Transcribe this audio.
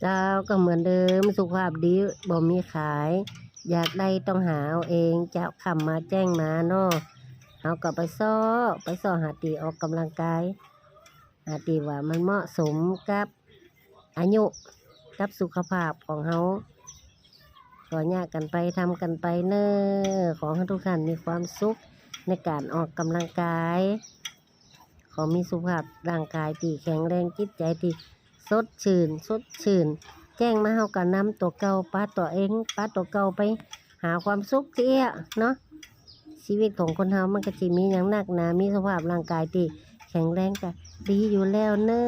ເຈົ້າ ກໍເໝືອນເດີມ ສຸຂະພາບດີບໍ່ມີຂາຍ ຢາກໄດ້ຕ້ອງຫາເອົາເອງ ເຈົ້າ ຄ່ຳມາແຈ້ງມາເນາະ ເຮົາກໍໄປຊອກ ໄປຊອກຫາທີ່ອອກກຳລັງກາຍ ຫາທີ່ວ່າມັນເໝາະສົມກັບອາຍຸ ກັບສຸຂະພາບຂອງເຮົາ ກໍຍາກກັນໄປ ທຳກັນໄປເນີ. ຂໍໃຫ້ທຸກທ່ານມີຄວາມສຸກໃນການອອກກຳລັງກາຍ ຂໍມີສຸຂະພາບຮ່າງກາຍທີ່ແຂງແຮງ ຈິດໃຈທີ່ສົດຊື່ນ ສົດຊື່ນ ແຈ້ງມາເຮົາກໍນຳຕົວເກົ່າ ປະຕົວເອງ ປະຕົວເກົ່າໄປຫາຄວາມສຸກເສຍເນາະ. ຊີວິດຂອງຄົນເຮົາມັນກໍຊິມີຫຍັງນັກໜາ ມີສຸຂະພາບຮ່າງກາຍທີ່ແຂງແຮງກໍດີຢູ່ແລ້ວເນີ.